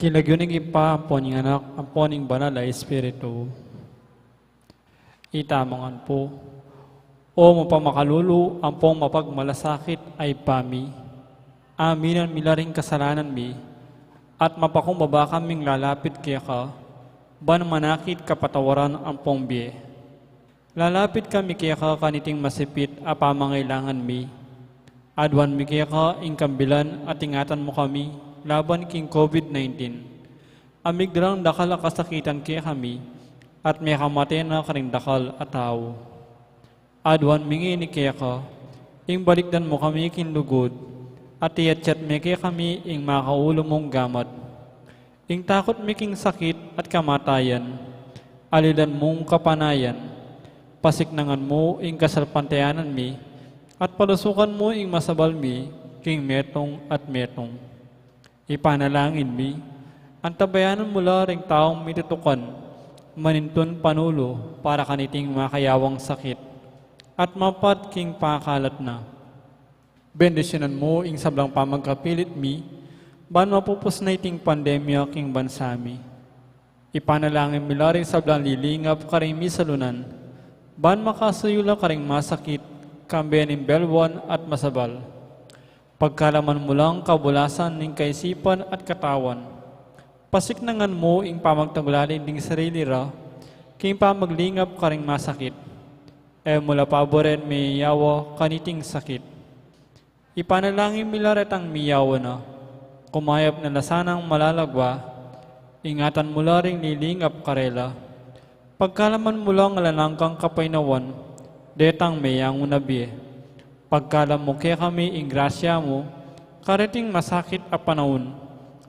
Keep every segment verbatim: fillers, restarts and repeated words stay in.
King lagyu ning Ibpa, ampon ning Anak, ampon ning Banal a Espiritu. Itamu ngan pu. O mapamakalulu ampong mapagmalasakit a Ibpa mi, aminan mi la ring kasalanan mi, at mapakumbaba kaming lalapit keka, ban manakit kapatawaran ampong bie. Lalapit kami keka kaniting masipit a pamangailangan mi. Aduan mi keka ing kambilan at ingatan mu kami laban king COVID nineteen. A migdalang dakal a kasakitan kekami at mekamate na karing dakal a tau. Aduan mi ngeni keka ing balikdan mu kami king lugud at iyatyat me kekami ing makaulu mung gamat. Ing takut mi king sakit at kamatayan, alilan mung kapanayan, pasiknangan mu ing kasalpantayanan mi, at palusukan mu ing masabal mi king metung at metung. Ipanalangin mi, antabayanan mu la ring taung mitutukan, manintun panulu para kaniting makayawang sakit, at mapat king pakalat na. Bendisyunan mu ing sablang pamagkapilit mi, ban mapupus na iting pandemya king bansa mi. Ipanalangin mi la ring sablang lilingap karing misalunan, ban makasuyu la karing masakit, kambe ning belwan at masabal. Pagkalaman mu lang kabulasan ning kaisipan at katawan. Pasiknangan mu ing pamagtagulaling ding sarili ra, king pamaglingap karing masakit. E mu la paburen miyawa kaniting sakit. Ipanalangin mi la retang miyawa na, kumayap na la sanang malalagwa, ingatan mu la ring lilingap karela. Pagkalaman mu lang alang anggang kapaynawan, detang meyangu na bie. Pagkalam mu kekami ing grasya mu, kareting masakit a panaun,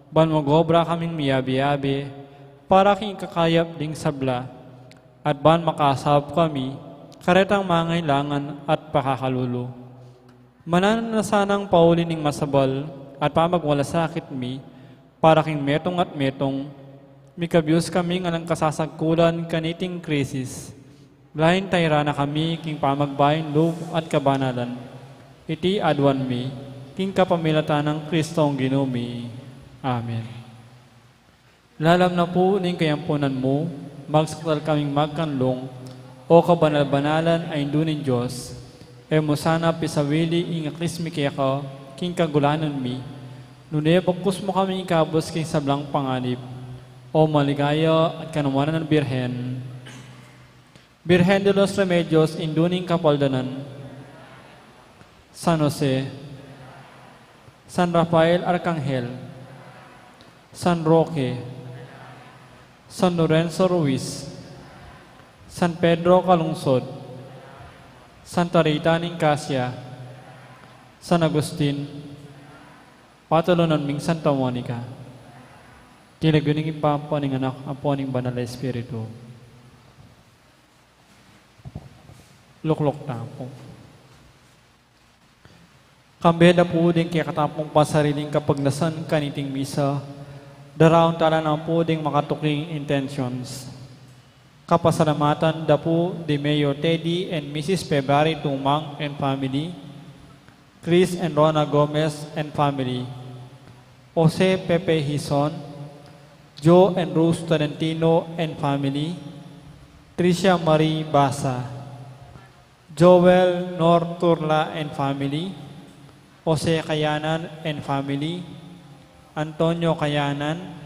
ban mag-obra kaming miyabe-yabe, para king kakayap ding sabla, at ban makasaup kami, karetang mangailangan at pakakalulu. Mananan na sanang pauli ning masabal at pamagmalasakit mi para king metung at metung, mikabyus kami ngan king kasasagkulan kaniting krisis. Lain tayra na kami king pamagbayung lub at kabanalan. Iti aduan mi, king kapamilatan nang Kristong Ginu mi. Amen. Lalam na pu ning kayampunan mu, magsakdal kaming magkanlung, O kabanal-banalan a Indu ning Dios, e mu sana pisawili ing aklis mi keka, king kagulanan mi, nune bagkus mu kami ikabus king sablang panganib, O maligaya at kanawanan a Birhen. Birhen de los Remedios, Indu ning Kapaldanan, San Jose, San Rafael Arkanghel, San Roque, San Lorenzo Ruiz, San Pedro Calungsod, Santa Rita ning Casia, San Agustin, patulunan ming Santa Monica. King lagyu ning Ibpa, ampo ning Anak, ampo ning Banal a Espiritu. Lukluk tamu pu. Kambe da pu ding kekatamu pung pasariling kapagnasan kaniting misa, daraun tala na pu ding makatuking intentions. Kapasalamatan da pu di Mayor Teddy and Missus February Tumang and family, Chris and Rona Gomez and family, Jose Pepe Hizon, Joe and Rose Tolentino and family, Tricia Marie Basa, Joel Nor Turla and family, Jose Kayanan and family, Antonio Kayanan,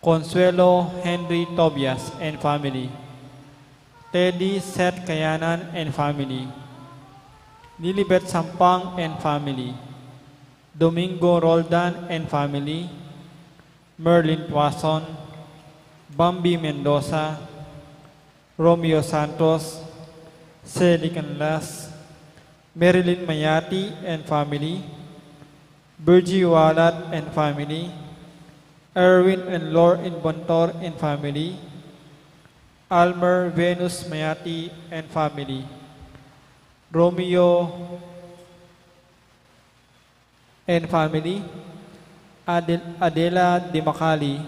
Consuelo Henry Tobias and family, Teddy Seth Kayanan and family, Lilibet Sampang and family, Domingo Roldan and family, Merlin Tuason, Bambi Mendoza, Romeo Santos, Sally Canlas, Marilyn Mayati and family, Virgie Walat and family, Erwin and Lor Inventor and family, Almer Venus Mayati and family, Romeo and family, Adel- Adela Dimacali,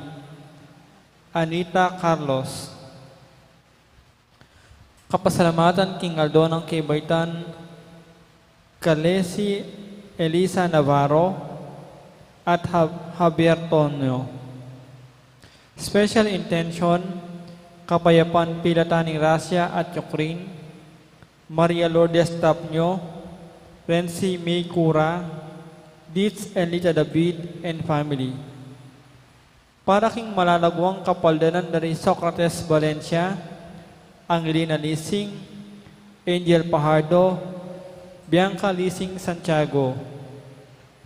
Anita Carlos. Kapasalamatan king aldo nang kebaitan, Kalesi Elisa Navarro at Hab- Javier Tonio. Special intention, Kapayapan Pilatan ning Russia at Ukraine, Maria Lourdes Tapnio, Renzi May Cura, Dietz and Lita David and family. Para king malalaguang kapaldanan da ri Socrates Valencia, Angelina Lising, Angel Pajardo, Bianca Lising Santiago,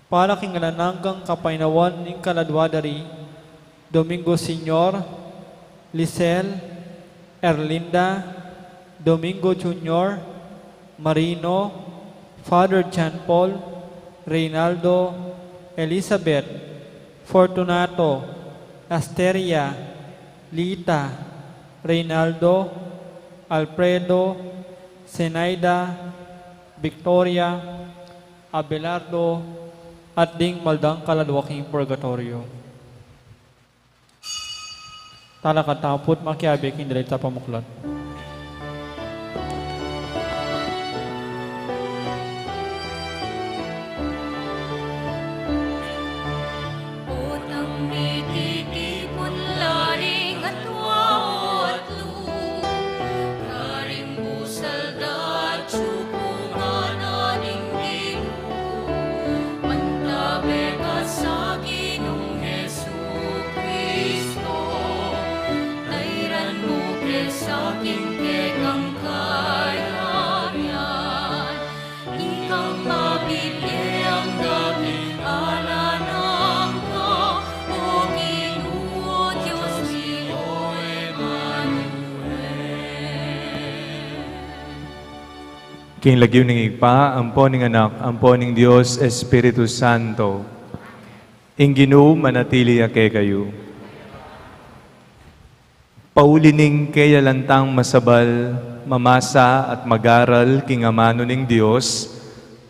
para king alang anggang kapaynawan ning kaladwa da ri Domingo Senior, Lisel, Erlinda, Domingo Junior, Marino, Father John Paul, Reynaldo, Elizabeth, Fortunato, Asteria, Lita, Reynaldo, Alfredo, Zenaida, Victoria, Abelardo, at ding maldang kaladwa king purgatoryo. Talakad tamu pu't makiabe king dalit a pamuklat. Potang mititipun la ring atua o atlu, karing busal da at supungan na ning Ginu, mantabe ka sa Ginung Jesu Kristo, tairan mu ke sa king kekang kayarian, ikang mabibie angga king alang angga, o Ginu, Dios mi, o Emanuel. King lagyu ning Ibpa, ampo ning Anak, ampo ning Dios Espiritu Santo. Ing Ginu manatili ya kekayu. Pauli ning keya lang tang masabal mamasa at mag-aral king amanu ning Dios,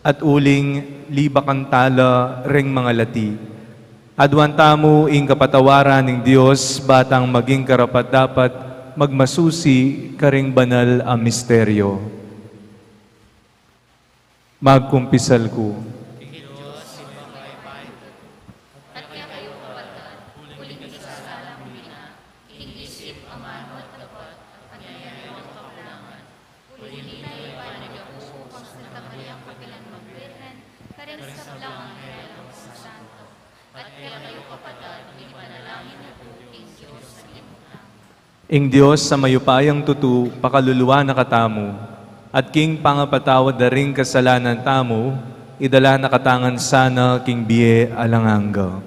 at uling libakan tala ring mangalati. Aduan tamu ing kapatawaran ning Dios, ba tang maging karapat-dapat magmasusi karing banal a misteryo. Magkumpisal ku. At kekayu, kapatad, uling mikasala ku mina, king isip, amanu at dapat, at king alang anggang kakulangan. Uli na, ipanagyaku ku kang Santa Maria, kapilan man Birhen, karing sablang anghel at santo, at kekayu, kapatad, ipanalangin yu ku king Dios a Ginu tamu. Ing Dios a mayupayang tutu pakaluluan na katamu, at king pangapatawad da ring kasalanan tamu, idala na katamu ngan sana king bie alang angga.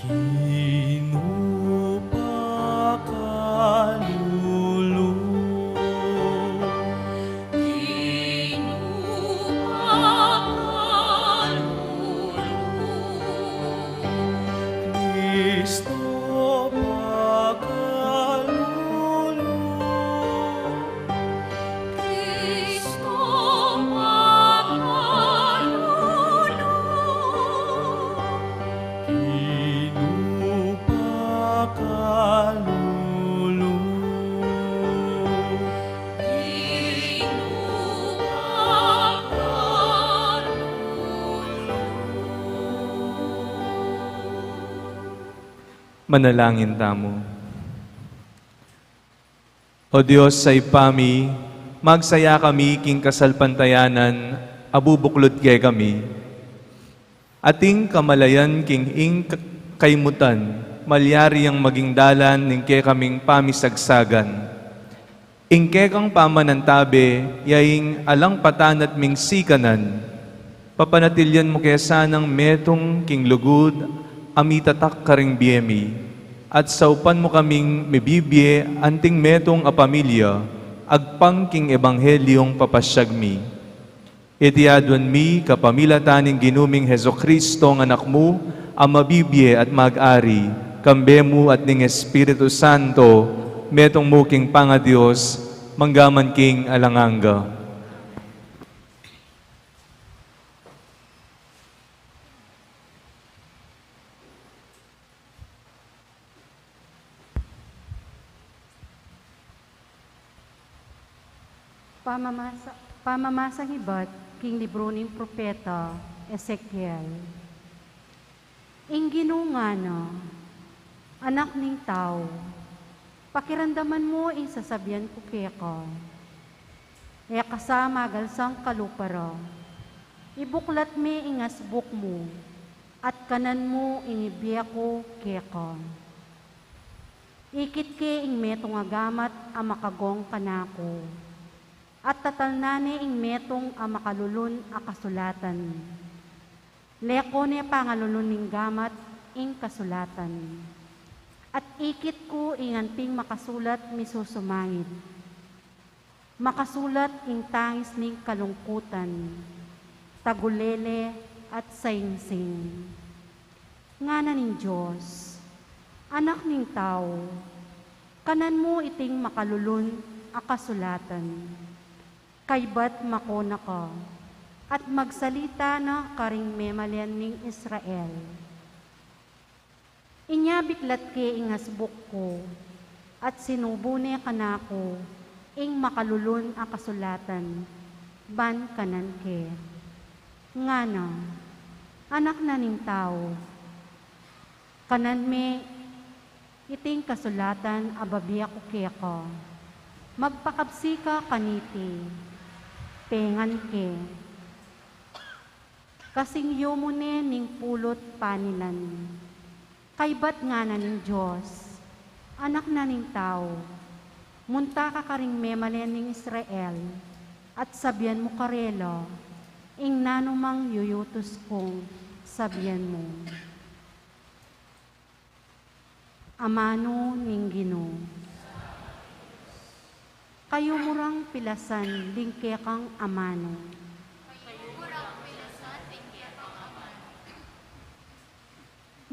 Ginu pakalulu. Ginu pakalulu. Kristo pakalulu. Kristo pakalulu. Ginu pakalulu. Ginu pakalulu. Manalangin tamu. O Dios a Ibpa mi, magsaya kami king kasalpantayanan a bubuklud kekami. Ating kamalayan king ing k-, kaimutan, malyari yang maging dalan ning kekaming pamisagsagan. Ing kekang pamanantabe, ya ing alang patanat ming sikanan, papanatilyan mu ke sanang metung king lugud a mitatak karing bie mi, at saupan mu kaming mibibie anting metung a pamilya, agpang king ebanghelyung papasyag mi. Iti aduan mi kapamilatan ning Ginu ming Jesucristo, a Anak mu, a mabibie at mag-ari, kambe mu at ning Espiritu Santo, metung mu king pangaDios, mangga man king alang angga. Pamamasa, pamamasa ibat king libru ning propeta Ezekiel. Ing Ginu ngana, Anak ning tau, pakiramdaman mu ing sasabian ku keka. E ka sa magalsang kalupa ra. Ibuklat me ing asbuk mu. at kanan mu ing ibie ku keka. Ikit ke ing metung a gamat a makagong kanaku, at tatalnan ne ing metung a makalulun a kasulatan. Leko ne pangalulun ning gamat ing kasulatan, at ikit ku ing anting makasulat misusumangid. Makasulat ing tangis ning kalungkutan, tagulele at saingsing. Ngana ning Dios, Anak ning tau, kanan mu iting makalulun a kasulatan. Kaybat makona ka, at magsalita na karing memalen ning Israel. Inya biklat ke ing asbuk ku, at sinubu ne kanaku ing makalulun a kasulatan, ban kanan ke. Ngana, Anak na ning tau, kanan me iting kasulatan a babie ku keka. Magpakabsi ka kaniti, pengan ke. Kasing yumu ne ning pulut panilan. Kaybat ngana ning Dios, Anak na ning tau, munta ka karing memalen ning Israel, at sabian mu karela ing nanumang yuyutus kung sabian mu. Amanu ning Ginu. Kayu mu rang pilasan ding kekang amanu.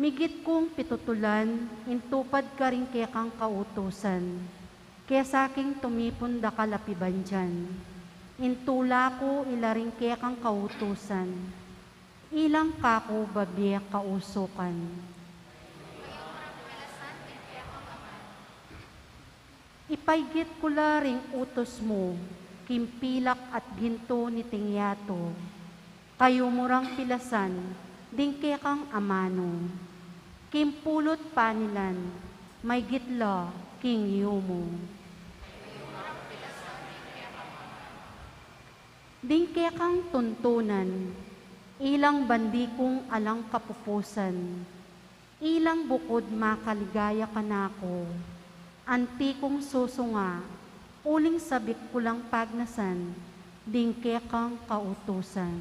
Migit kung pitutulan ing tupad karing kekang kautusan, kesa king tumipun dakal a pibandian. Ing tula ku ila ring kekang kautusan, ilang kaku babie kausukan. Ipaigit ku la ring utus mu, king pilak at gintu niting yatu. Kayu mu rang pilasan ding kekang amanu, king pulut panilan, maigit la king yumu. Ding kekang tuntunan, ilang bandi kung alang kapupusan, ilang bukud makaligaya kanaku, anti kung susunga, uling sabik ku lang pagnasan, ding kekang kautusan.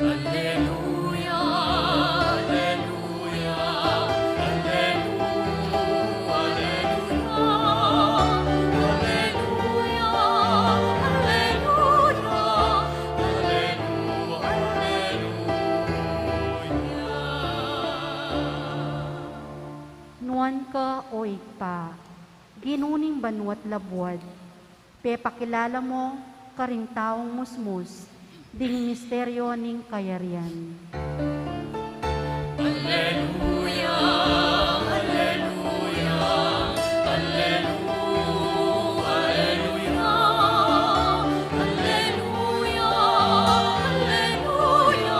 Alleluia, alleluia, alleluia, alleluia, alleluia, alleluia, alleluia. Nuan ka, O Ibpa, Ginu ning banua't labuad, pepakilala mu karing taung musmus ding misteryo ning kayarian. Alleluia, alleluia, alleluia, alleluia, alleluia, alleluia,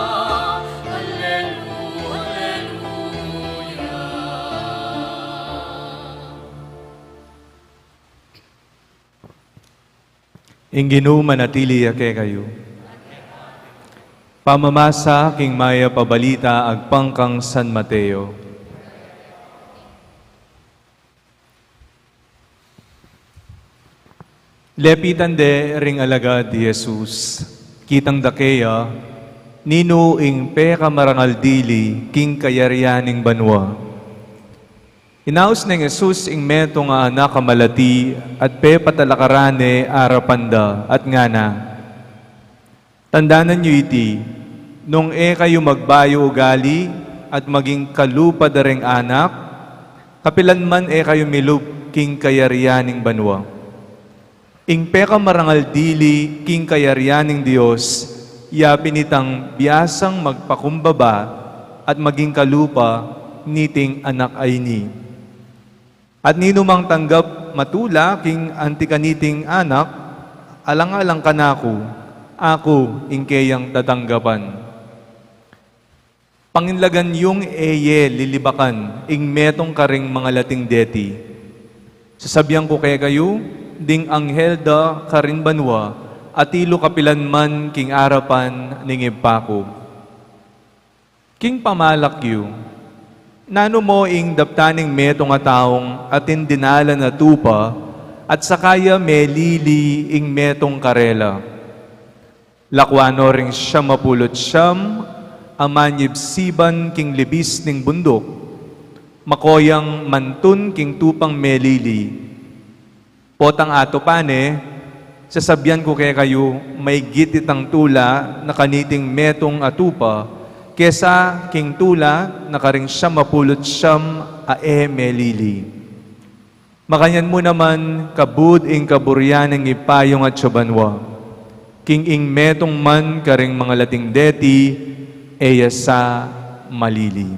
alleluia, alleluia. Ing Ginu manatili ya kekayu. Pamamasa king Mayap a Balita agpang kang San Mateo. Lepitan de ring alagad i Jesus, kitang da keya, ninu ing pekamarangal dili king kayarian ning banua. Inaus neng Jesus ing metung a anak a malati at pepatalakaran ne arapan da at ngana, Tandanan yu iti, nung e kayu magbayu ugali at maging kalupa da ring anak, kapilan man e kayu milub king kayarian ning banua. Ing pekamarangal dili king kayarian ning Dios, yapin itang biasang magpakumbaba at maging kalupa niting anak a ini. At ninumang tanggap matula king anti kaniting anak, alang-alang kanaku, aku ing keyang tatanggapan. Panginlagan yung e ye lilibakan ing metung karing mangalating deti. Sasabian ku kekayu, ding anghel da karin banua, atilu kapilan man king arapan ning Ibpa ku. King pamalak yu, nanu mo ing daptan ning metung a taung atin dinalan a tupa, at saka ya melili ing metung karela? Lakuan no ring siam a pulu't siam a manyibsiban king libis ning bunduk, mako yang mantun king tupang melili. Potang atupan ne, sasabian ku kekayu, maigit itang tula na kaniting metung a tupa, kesa king tula na karing siam a pulu't siam a e melili. Makanyan mu naman, kabud ing kaburian ning Ibpa yung atsu banua, king ing metung man karing mangalating deti, e ya sa malili.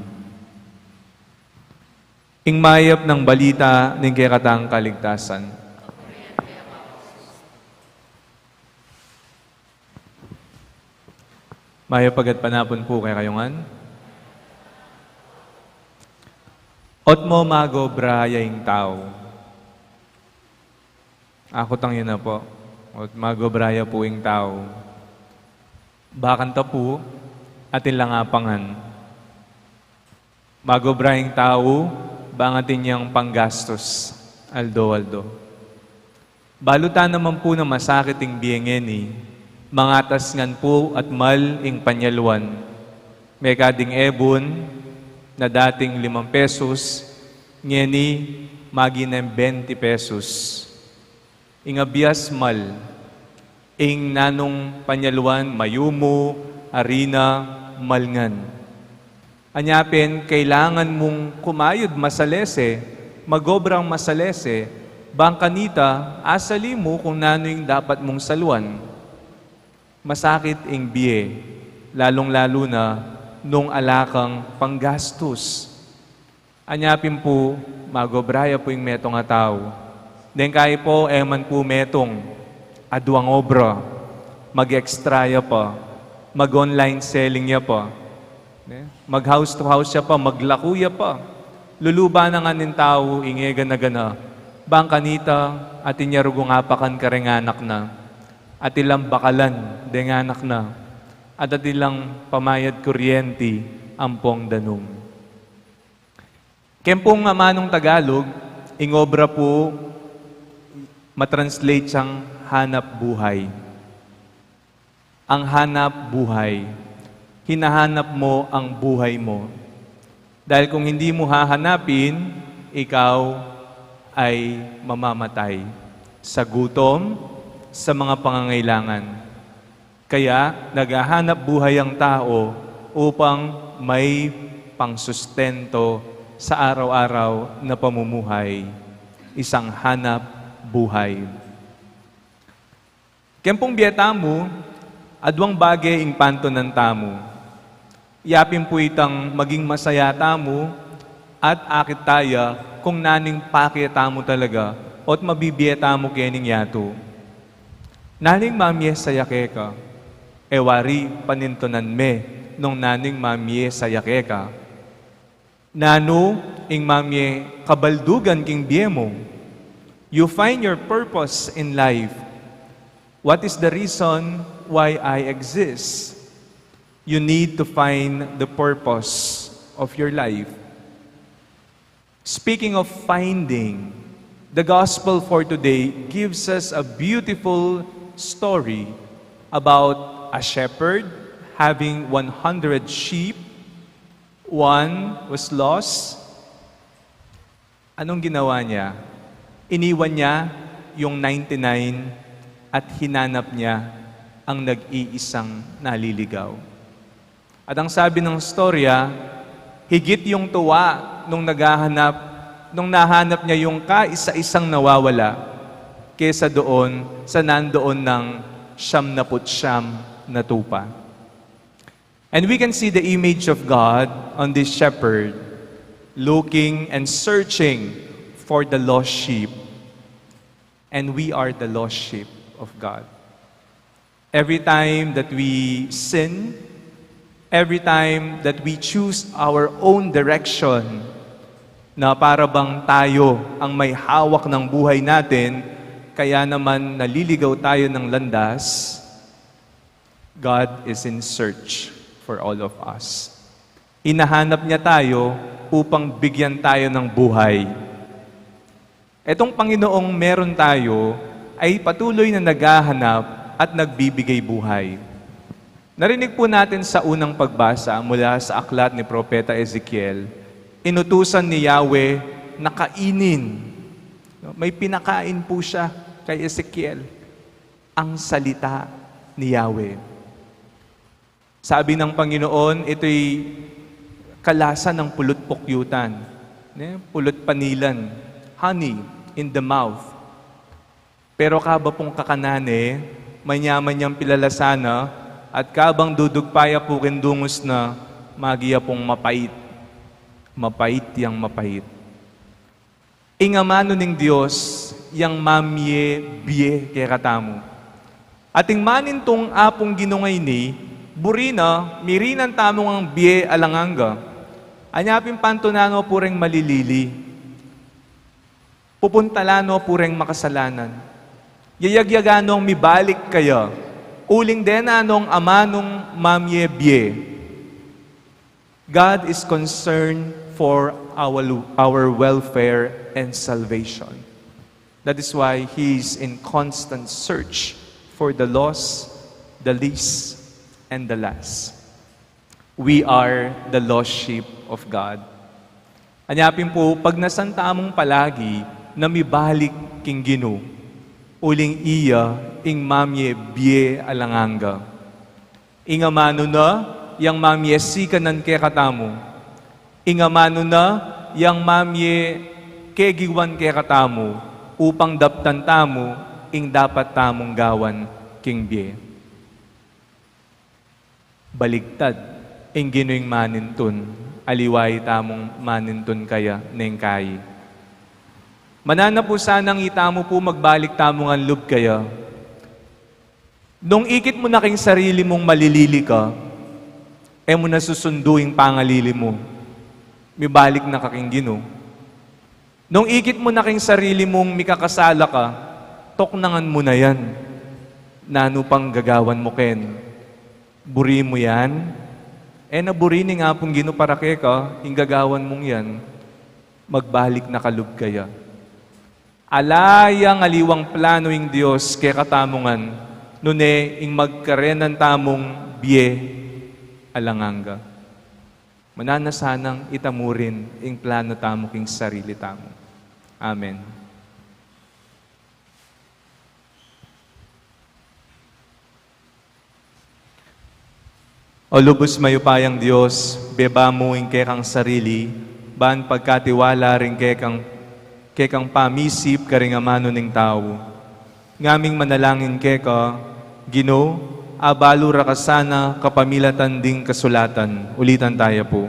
Ing mayap nang balita ning kekatang kaligtasan. Mayap a gatpanapun pu kekayu ngan. Ot mo magobra ya ing tau. Aku tang ina pu. Ot magobra ya pu ing tau. Bakanta pu, atin lang apangan. Magobra ing tau, bang atin yang panggastus aldo-aldo. Balu ta naman pu na masakit ing bie ngeni, mangatas ngan pu at mal ing panyalwan. Mekad ing ebun na dating limang pesos, ngeni maging bente pesos. Ing abias mal, ing nanung panyalwan, mayumu, arina, mal ngan. Anya pin, kailangan mung kumayud masalese, magobrang masalese, bang kanita, asali mu kung nanu ing dapat mung saluan. Masakit ing bie, lalung-lalu na nung ala kang panggastus. Anya pin pu, magobra ya pu ing metung a tau. Deng kayi pu, e man pu metung, aduang obra, mag-extra ya pa, mag-online selling ya pa, ne? Mag-house to house ya pa, maglaku ya pa. Luluba na ngan ning tau ing e gana-gana, bang kanita, atin ya rugung apakan kareng anak na, atin lang bakalan deng anak na, at atin lang pamayad kuryenti ampong danum. Keng pung amanung Tagalog, ing obra pu, matranslate yang hanap buhay. Ang hanap buhay, hinahanap mo ang buhay mo. Dahil kung hindi mo hahanapin, ikaw ay mamamatay sa gutom, sa mga pangangailangan. Kaya naghahanap buhay ang tao upang may pangsustento sa araw-araw na pamumuhay, isang hanap buhay. Keng pung bie tamu, aduang bage ing pantunan tamu. Ya pin pu itang maging masaya tamu at akit taya kung nanu ing pake tamu talaga o't mabibie tamu kening yatu. Nanu ing mamie saya keka? E wari panintunan me nung nanu ing mamie saya keka. Nanu ing mamie kabaldugan king bie mu? You find your purpose in life. What is the reason why I exist? You need to find the purpose of your life. Speaking of finding, the gospel for today gives us a beautiful story about a shepherd having one hundred sheep. One was lost. Anong ginawa niya? Iniwan niya yung ninety-nine at hinanap niya ang nag-iisang naliligaw. At ang sabi ng storya, higit yung tuwa nung naghahanap, nung nahanap niya yung kaisa-isang nawawala, kesa doon sa nandoon ng siyam na put siyam na tupa. And we can see the image of God on this shepherd, looking and searching for the lost sheep. And we are the lost sheep of God. Every time that we sin, every time that we choose our own direction, na para bang tayo ang may hawak ng buhay natin, Kaya naman naliligaw tayo ng landas, God is in search for all of us. Hinahanap niya tayo upang bigyan tayo ng buhay. Itong Panginoong meron tayo ay patuloy na naghahanap at nagbibigay buhay. Narinig po natin sa unang pagbasa mula sa aklat ni Propeta Ezekiel, inutusan ni Yahweh na kainin. No, may pinakain po siya kay Ezekiel, ang salita ni Yahweh. Sabi ng Panginoon, ito'y kalasa ng pulut pukyutan, ne? Pulut panilan, honey in the mouth. Pero kaba pung kakanan ne, manyaman yang pilalasana, at kabang dudugpa ya pu king dungus na, maging ya pung mapait. Mapait yang mapait. Ing amanu ning Dios, yang mamie bie kekatamu. Ating manintung Apung Ginu ngeni, buri na, mirinan tamu ngang bie alang angga. Anya pin pantunan no pu reng malilili. Pupuntalan no pu reng makasalanan. Yayagyagan nong mibalik kaya. Uling dena nong amanung mamie bie. God is concerned for our, our welfare and salvation. That is why He is in constant search for the lost, the least, and the last. We are the lost sheep of God. Anya pin pu, pagnasan tamung palagi na mibalik king Ginu, uling iya ing mamie bie alang angga. Ing amanu na yang mamie sikanan kekatamu. Ing amanu na yang mamie kegiwan kekatamu, upang daptan tamu ing dapat tamung gawan king bie. Baligtad, ing Ginu ing manintun, aliwa itamung manintun kaya neng kayi. Manana pu sanang itamu pu magbalik tamu ngan lub kaya. Nung ikit mu na king sarili mung malilili ka, e mu na susundu ing pangalili mu. Mibalik na ka king Ginu. Nung ikit mu na king sarili mung mikakasala ka, tuknangan mu na yan. Nanu pang gagawan mu ken? Buri mu yan? E na buri ning Apung Ginu para keka, ing gagawan mung yan, magbalik na ka lub kaya. Ala yang aliwang plano ing Dios kekatamu ngan, nune ing magkarenan tamung bie alang angga. Manana sanang itamu rin ing plano tamu king sarili tamu. Amen. O lubus mayupayang Dios, beba mu ing kekang sarili, ban pagkatiwala ring kekang, kekang pamisip karing amanu ning tau. Ngaming manalangin keka, Ginu, abalu ra ka sana kapamilatan ding kasulatan. Ulitan taya pu.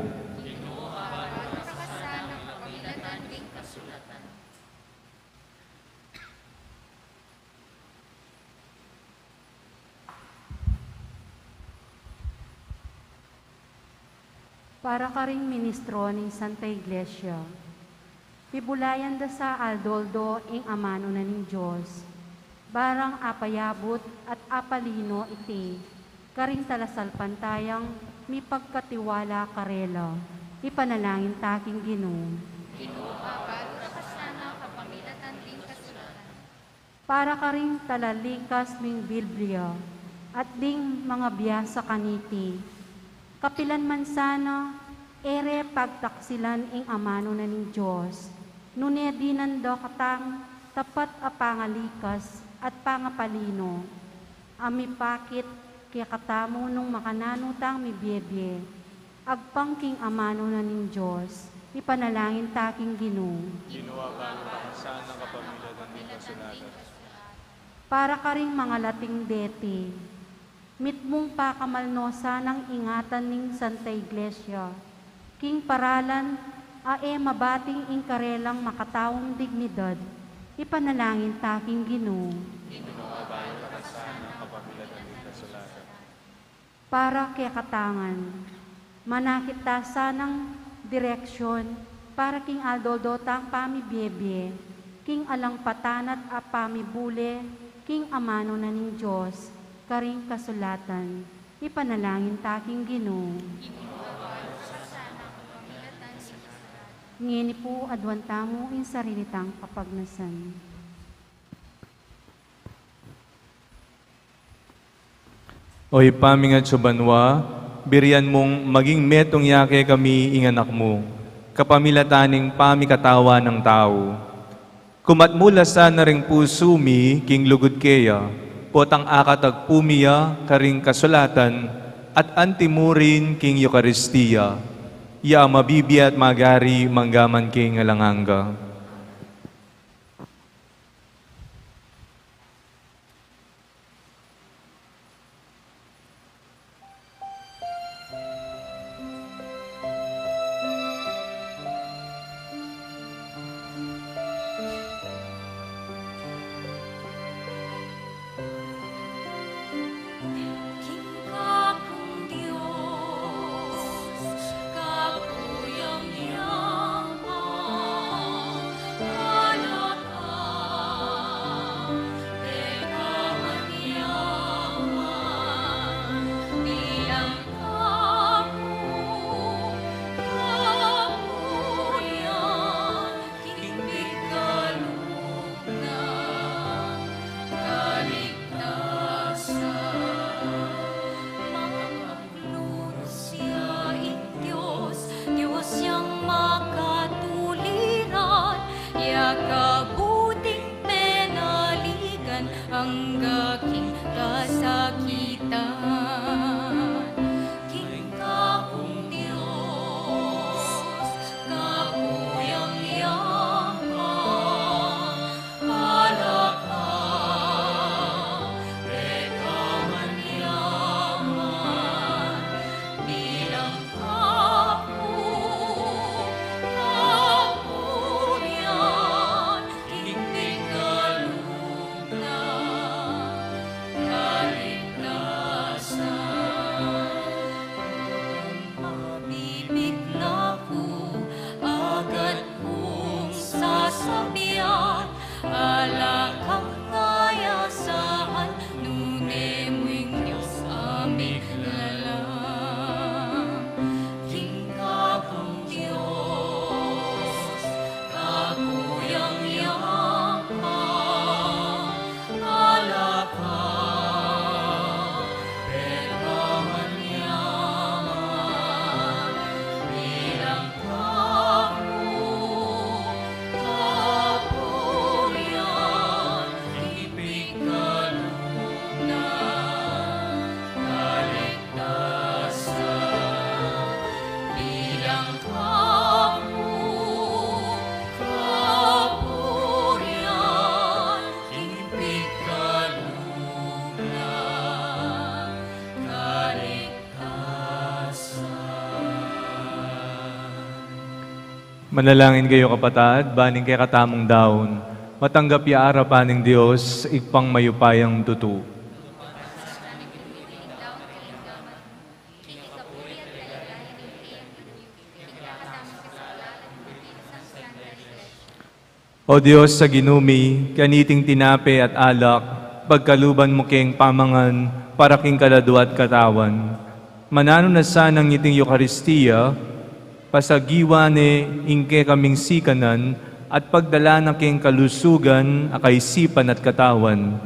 Para karing ministro ning Santa Iglesia, pibulayan da sa aldo-aldo ing amanu na ning Dios, barang apayabut at apalino iti karing talasalpantayang mipagkatiwala karela. Ipanalangin ta king Ginu. Ginu, abalu ra ka sana kapamilatan ding kasulatan. Para karing talalikas ning Biblia at ding mangabiasa kaniti, kapilan man sana, e re pagtaksilan ing amanu na ning Dios, nune dinan da katang tapat a pangalikas at pangapalino, a mipakit kekatamu nung makananu tang mibie-bie, agpang king amanu na ning Dios, ipanalangin ta king Ginu. Ginu, abalu ra ka sana kapamilatan ding kasulatan. Para karing mangalating deti, mitmung pakamal no sanang ingatan ning Santa Iglesia, king paralan a e mabating ing karelang makataung dignidad, ipanalangin ta king Ginu. Ginu, abalu ra ka sana kapamilatan ding kasulatan. Para kekatang ngan, manakit ta sanang direksyon para king aldo-aldo tang pamibie-bie, King alang patanat a pamibule, king amanu na ning Dios, karing kasulatan, ipanalangin ta king Ginu. Ngeni pu, aduan tamu ing sarili tang papagnasan. O Ibpa ming atsu banua, birian mung maging metung ya kekami ing Anak mu, kapamilatan ning pamikatawan nang tau. Kumat mu la sana ring pusu mi king lugud keya, potang akatagpu mi ya karing kasulatan at anti mu rin king Eukaristia, ya a mabibie at magari mangga man king alang angga. King kakung Dios, kakuyang Yama, ala ka, e ka man yaman, bilang kaku, kapurian, king pikalub nang kaligtasan. Maglulus ya ing Dios, Dios yang makatuliran, ya kabuting penaligan, angga king kasakitan. King kakung Dios, kakuyang Yama, ala ka, e ka man yaman, bilang kaku, kapurian, king pikalub nang kaligtasan. Mabibigla ku, agad kung sasabian, ala kang kayasahan, nune mu ing Dios a miglalang. King kakung Dios, kakuyang Yama, ala ka, e ka man yaman, bilang kaku, kapurian, king pikalub nang kaligtasan, bilang kaku, kapurian, king pikalub nang kaligtasan. Manalangin kayu, kapatad, ban ing kekatamung daun matanggap ya arapan ning Dios, Ibpang mayupayang tutu. O Dios a Ginu mi, kaniting tinape at alak, pagkaluban mu keng pamangan para king kaladua at katawan. Mananu na sanang iting Eukaristia, pasagiwa ne ing kekaming sikanan at pagdala na keng kalusugan a kaisipan at katawan.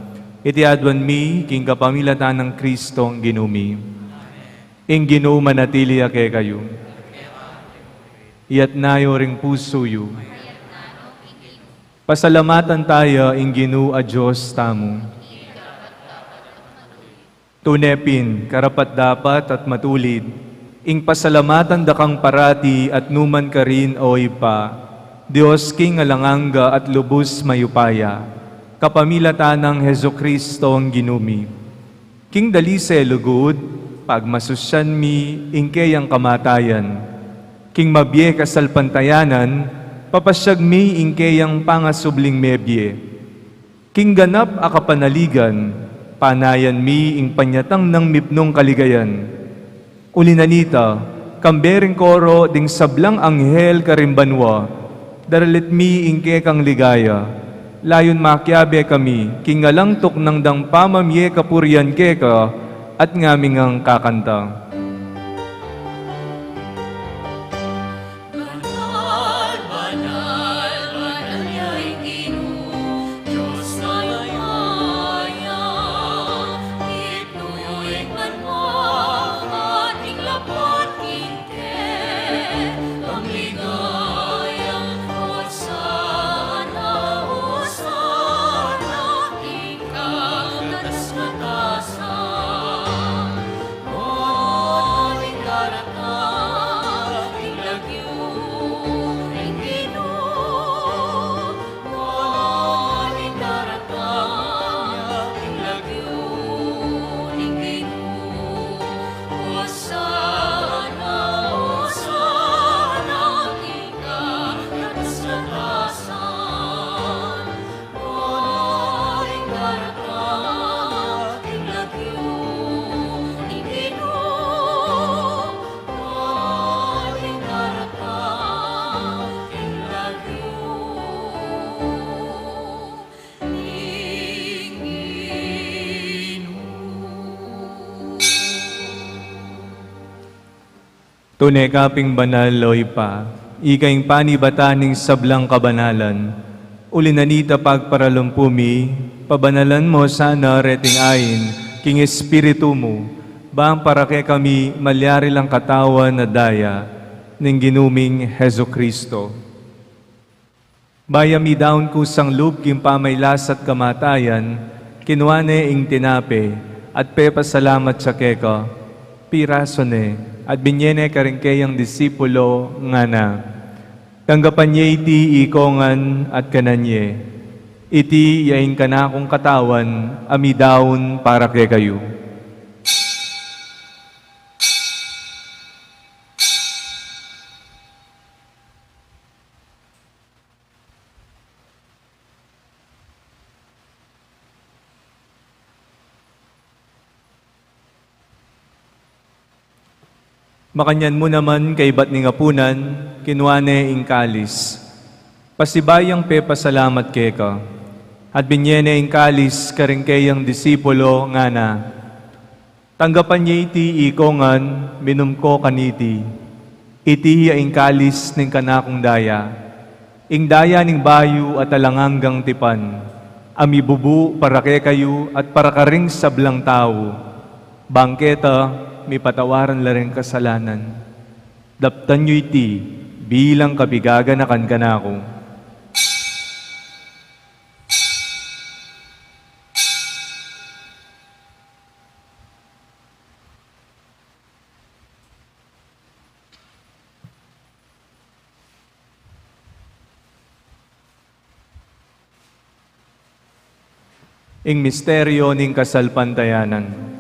Iti aduan mi king kapamilatan nang Kristong Ginu mi. Ing Ginu manatili ya kekayu. Iyatas yu ring pusu yu. Pasalamatan taya ing Ginu a Dios tamu. Tune pin, karapat-dapat at matulid, ing pasalamatan da kang parati at numan karin, o Ibpa, Dios king alang angga at lubus mayupaya, kapamilatan nang Jesucristo a Ginu mi. King dalise lugud, pagmasusyan mi ing keyang kamatayan. King mabie kasalpantayanan, papasyag mi ing keyang pangasubling mebie. King ganap a kapanaligan, panayan mi ing panyatang nang mipnung kaligayan. Uli na nita, kambe ring koro ding sablang anghel karing banua, daralit mi ing kekang ligaya. Layun makiabe kami king alang tuknang dang pamamie kapurian keka at ngaming kakanta. Banal, banal, banal ya ing Ginu, Dios na mayupaya, itnu ing banua at ing lapad king ke, ing ligaya. Hosana, Hosana, king kataas-taasan. Maligaya ing lagyu ning Ginu. Maligaya ing lagyu ning Ginu. Hosana, Hosana, king kataas-taasan. Tune ka pin banal, o Ibpa, ika ing panibatan ning sablang kabanalan. Uli na nita pagparalumpu mi, pabanalan mu sana reting ain king Espiritu mu, bang para kekami malyari lang katawan at daya ning Ginu ming Jesucristo. Bayu ya midaun kusang lub king pamagkasakit at kamatayan, kinua ne ing tinape, at pepasalamat ya keka, pirasu ne, at binye ne karing keyang disipulo, ngana: Tanggapan ye iti ikong ngan at kanan ye. Iti ya ing kanakung katawan a midaun para kekayu. Makanyan mu naman kaibat ning apunan, kinua ne ing kalis. Pasibayu yang pepasalamat keka, at binye ne ing kalis karing keyang disipulo, ngana: Tanggapan ye iti ikong ngan, minum ko kaniti. Iti ya ing kalis ning kanakung daya, ing daya ning bayu at alang anggang tipan, a mibubu para kekayu at para karing sablang tau, bang keta mipatawaran la ring kasalanan. Daptan yu iti bilang kapigaganakan kanaku. Ing misteryu ning kasalpantayanan.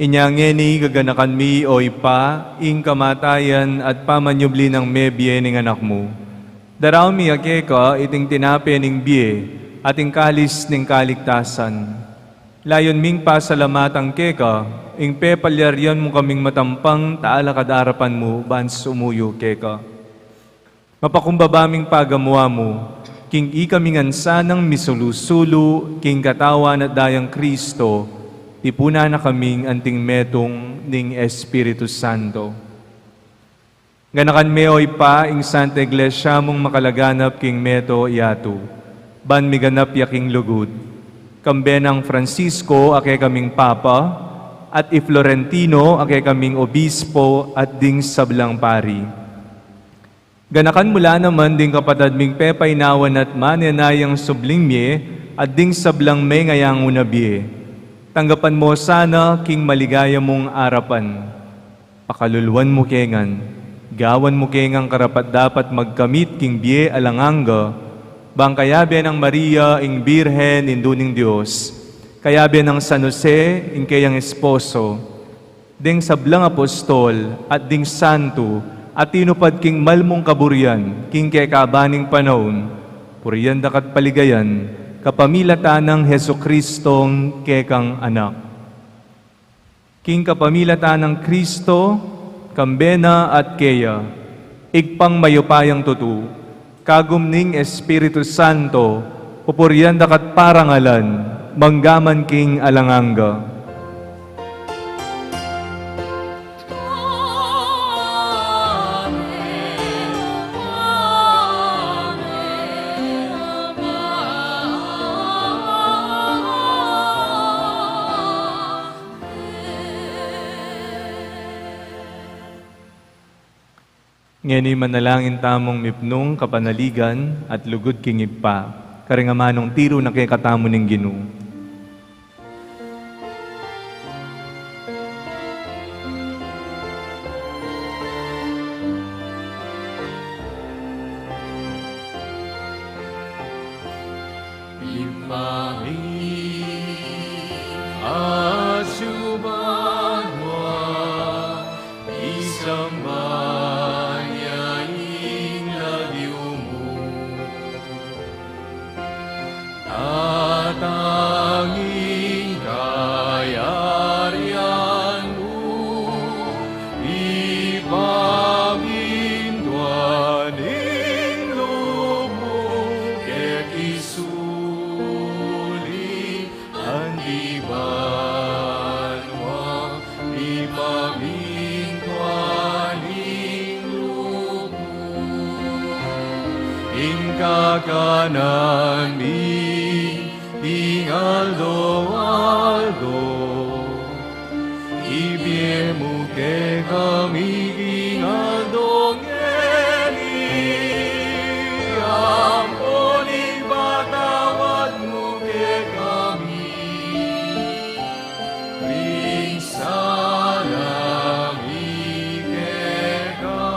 Inya ngeni gaganakan mi, o Ibpa, ing kamatayan at pamanyubli nang mebie ning Anak mu. Daraun mi ya keka iting tinape ning bie at ing kalis ning kaligtasan. Layun ming pasalamatan keka ing pepalyarian mu kaming matampang talakad arapan mu ban sumuyu keka. Mapakumbaba ming pagamuan mu king ikami ngan sanang misulu-sulu king katawan at dayang Kristo, tipunan na kaming anting metung ning Espiritu Santo. Ganakan me, o Ibpa, ing Santa Iglesia mung makalaganap king mabilug a yatu, ban miganap ya king lugud. Kambe nang Francisco a kekaming Papa, at i Florentino a kekaming Obispo at ding sablang pari. Ganakan mu la naman ding kapatad ming pepainawan at manenayang subling mie, at ding sablang mengayangu na bie. Tanggapan mu sana king maligaya mung arapan. Pakaluluan mu ke ngan. Gawan mu ke ngang karapat-dapat magkamit king bie alang angga, bang kayabe nang Maria ing Birhen, Indu ning Dios, kayabe nang San Jose ing keyang esposo, ding sablang apostol at ding santo a tinupad king mal mung kaburian king kekabaning panaun, purian da ka at paligayan kapamilatan nang Jesucristong kekang Anak. King kapamilatan nang Kristo, kambe na at keya, Ibpang mayupayang tutu, kagum ning Espiritu Santo, pupurian da ka at parangalan, mangga man king alang angga. Ngeni manalangin tamung mipnung kapanaligan at lugud king Ibpa, karing amanung tiru na kekatamu ning Ginu. Ibpa mi, atsu ka banua, misamban ya ing lagyu mu. Datang ing kayarian mu, mipamintuan ing lub mu keti sulip anti banua, mipamintuan ing lub mu. Ing kakanan mi king aldo-aldo, ibie mu kekami king aldo ngeni, ampon ipatawad mu kekami ring sala mi keka,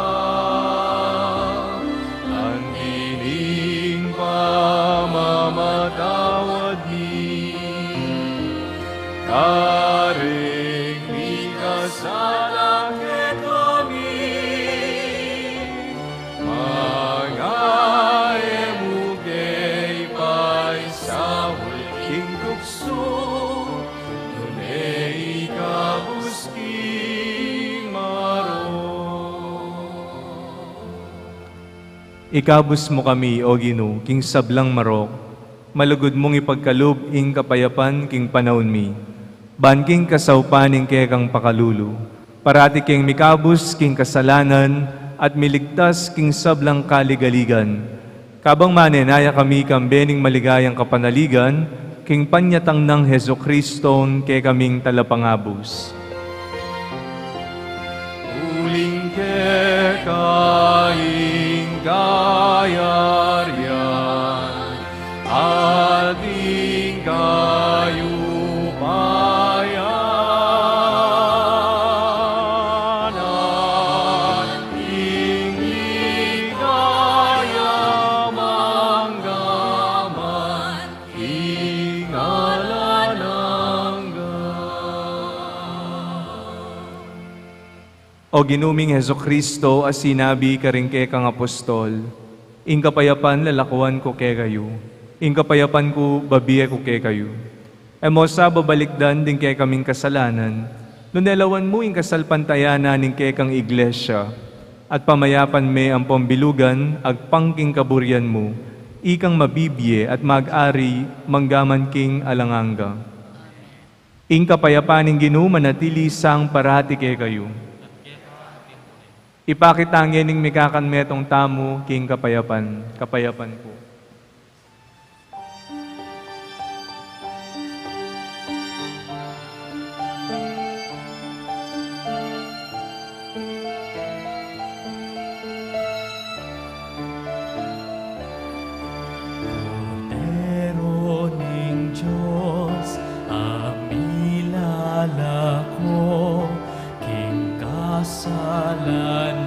anti ing pamamatawad mi karing mikasala kekami, manga e mu ke paisaul king tuksu, nune ikabus king marok. Ikabus mu kami, O Ginu, king sablang marok, malugud mung ipagkalub ing kapayapan king panaun mi, ban king kasaupan ning kekang pakalulu, parati keng mikabus king kasalanan at miligtas king sablang kaligaligan. Kabang manenaya kami kambe ning maligayang kapanaligan, king panyatang nang Jesucristong kekaming Talapangabus. Uling keka ing kayarian, at ing kayupayan, at ing ligaya mangga man king alang angga. O Ginu ming Jesucristo, a sinabi karing kekang apostol, "Ing kapayapan lalakuan ku kekayu, ing kapayapan ku babie ku kekayu." E mu sa babalikdan ding kekaming kasalanan, nune lawan mu ing kasalpantayanan ning kekang Iglesia, at pamayapan me ampong bilugan agpang king kaburian mu, ikang mabibie at mag-ari mangga man king alang angga. Ing kapayapan ning Ginu manatili sang parati kekayu. Ipakit ta ngening mikakanmetung tamu king kapayapan, kapayapan ku. Kordero ning Dios, a milalako king kasalanan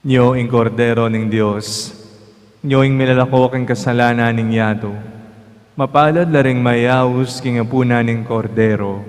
Nyo ing Kordero ning Dios, nyo ing milalako king kasalanan ning yatu. Mapalad la ring mayaus king apunan ning Kordero.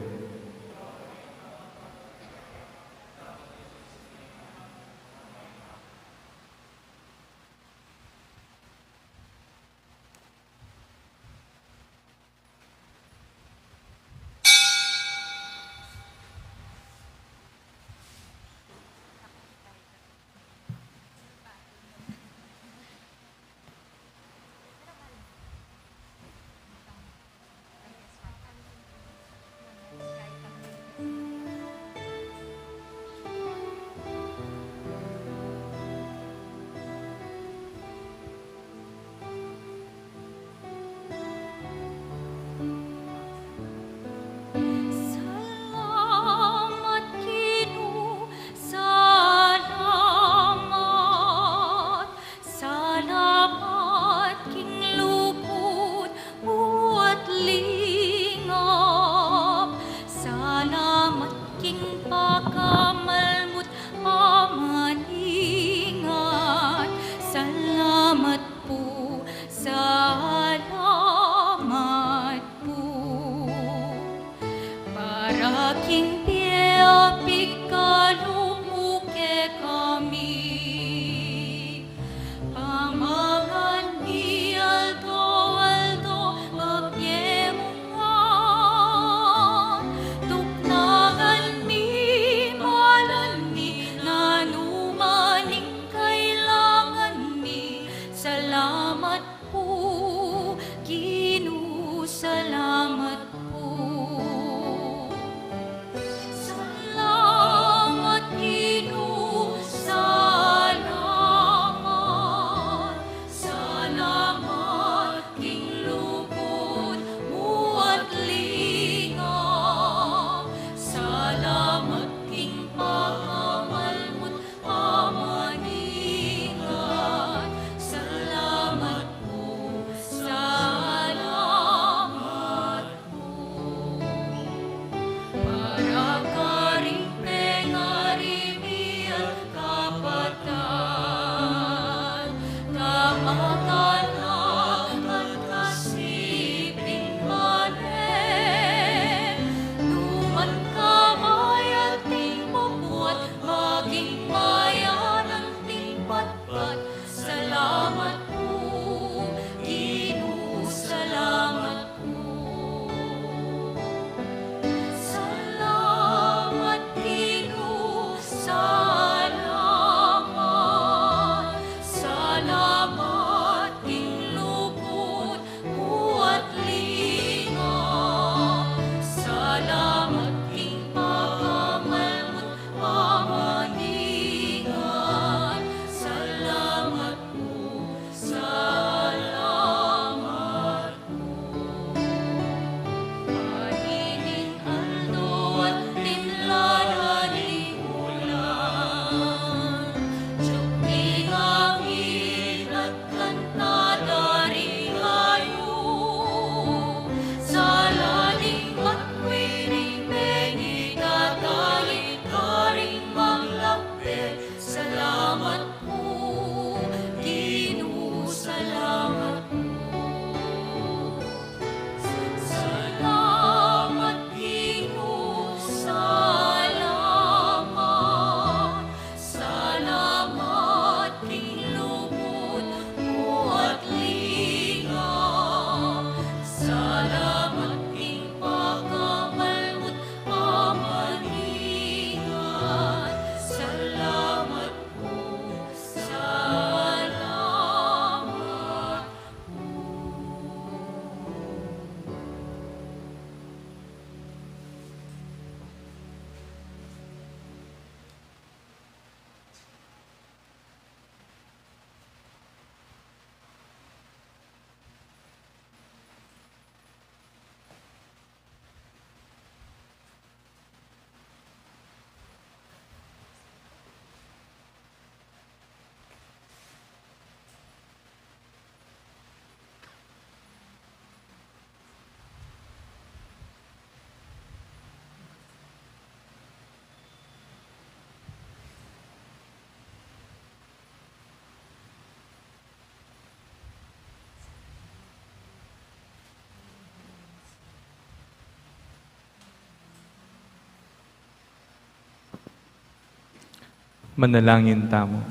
Manalangin tamu.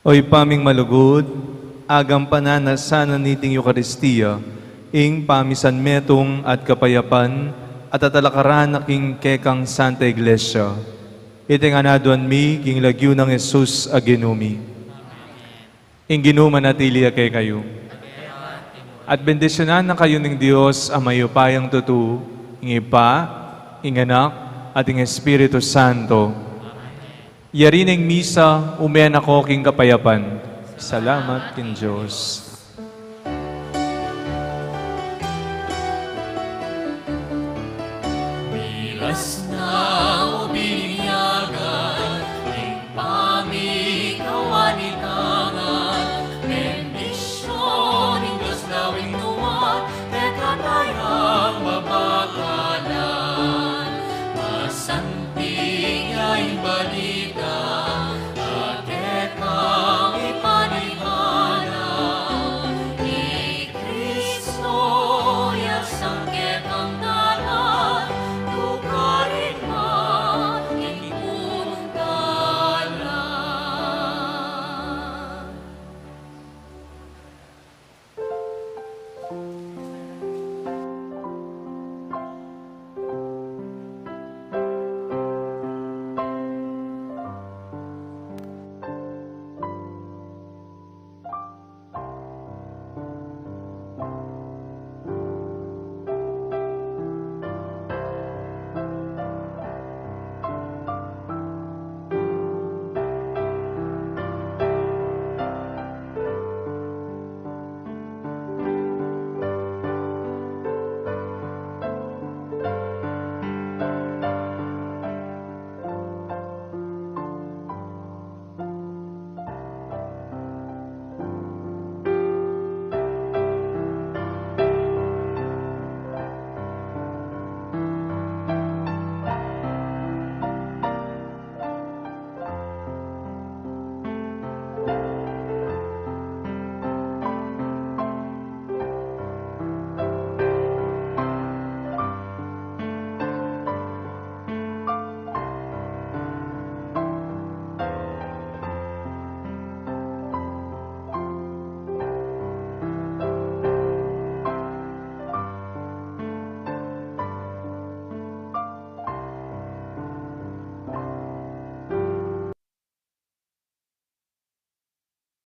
O Ibpa ming malugud, agampanan na sana niting Eukaristia ing pamisan metung at kapayapan at atalakaran na king kekang Santa Iglesia. Iti ngan aduan mi king lagyu nang Jesus a Ginu mi. Ing Ginu manatili ya kekayu. At bendisyunan na kayu ning Dios a mayupayang tutu, ing Ibpa, ing Anak, at ing Espiritu Santo. Yari na ing misa, ume na ko king kapayapan. Salamat king Dios.